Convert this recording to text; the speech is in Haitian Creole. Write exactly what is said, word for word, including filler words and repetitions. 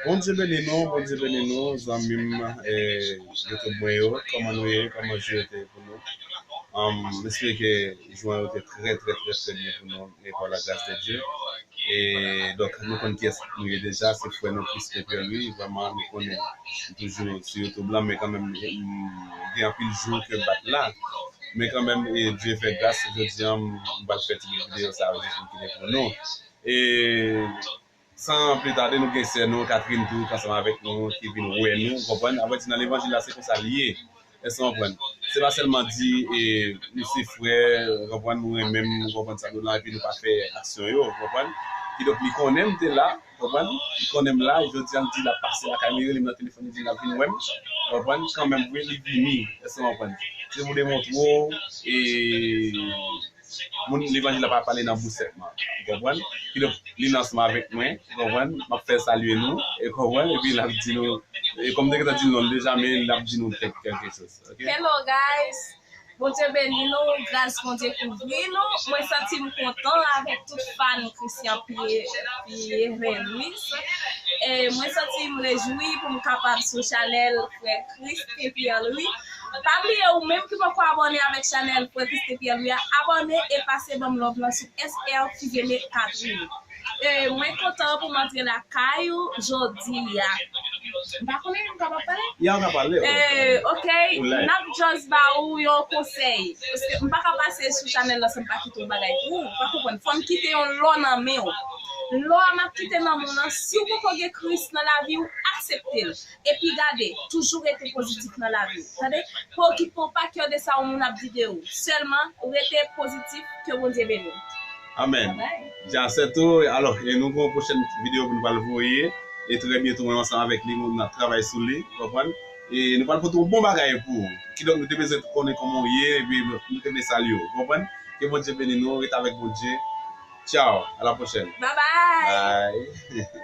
Bondye beni nou, Bondye beni nou, zanmi m, eh, YouTube mwen yo. Kòman nou ye? Kòman jou yo te ye pou nou? Um, m espere ke jou an yo te trè, trè, trè, trè byen pou nou, e pa la gras de Dye. E, donk, nou konn kiyès nou ye deja, se frè nou, Christ Pierre Louis. Vrèman, nou konnen m toujou sou YouTube la, men kanmenm, m gen anpil jou ke m pa t la. Men kanmenm, e, Dye fè gras, jodi an, m pral fè ti videyo sa yo jis pou kite pou nou. E, san pli tade, nou gen sè nou, Catherine tou, ki ansanm avèk nou, ki vin wè nou, w konprann? Apre di nan levanjil la, se konsa l ye. Èske w konprann? Se pa sèlman di, e, nou se frè, w konprann, nou renmen m, w konprann sa nou la, epi nou pa fè aksyon yo, w konprann? Kidonk, li konnen m te la, w konprann? Li konnen m la, e jodi a, l di l ap pase lakay mwen, li rele m nan telefòn, li di l ap vin wè m, w konprann? Kanmenm, wi, li vini, èske w konprann? Se pou demontre w, e, moun levanjil la pa pale nan bouch sèlman. Ou konprann? Kidonk, li nan ansanm avèk mwen, ou konprann? M ap fè salye nou, e konprann? Epi l ap di nou, e kòm m te gentan di l non l deja, men l ap di nou kèk, kèk choz, ok? Hello guys! Bondye beni nou, gras Bondye kouvri nou. Mwen santi m kontan avèk tout fan Christian Pierre, Pierre Louis. E mwen santi m rejwi pou m kapab sou chanèl frè Christ Pierre Louis. Pa bliye ou menm ki poko abòne avèk chanèl frè Christ Pierre Louis a, abòne e pase ban m love lan sou S R Fizeme Catherine. E mwen kontan pou m antre lakay ou jodi a. M pa konnen m kapab pale? Ya, w ka pale. E, ok, n ap just ba ou yon konsèy. Paske m pa ka pase sou chanèl lan san m pa kite yon bagay pou ou. Ou pa konprann. Fò m kite yon lò nan men w. Lò a m ap kite nan men w lan, si w poko gen Kris nan lavi w, aksepte l. Epi gade, toujou rete pozitif nan lavi w. Tande? Pa okipe w, pa kè de sa yon moun ap di de ou. Sèlman, rete pozitif, ke Bondye beni w. Amèn. Bye bye. Dja sèt ou, alò, e nou gen yon pwochèn videyo pou nou pral voye. E trè byento, mwen ansanm avèk li, nou ap travay sou li, w konprann? E nou pral pote yon bon bagay pou ou. Kidonk, nou te bezwen konnen kòman w ye, epi nou te vle salye w, w konprann? Ke Bondye beni nou, rete avèk Bondye. Tchaw, a la pwochèn. Bye bye. Bye.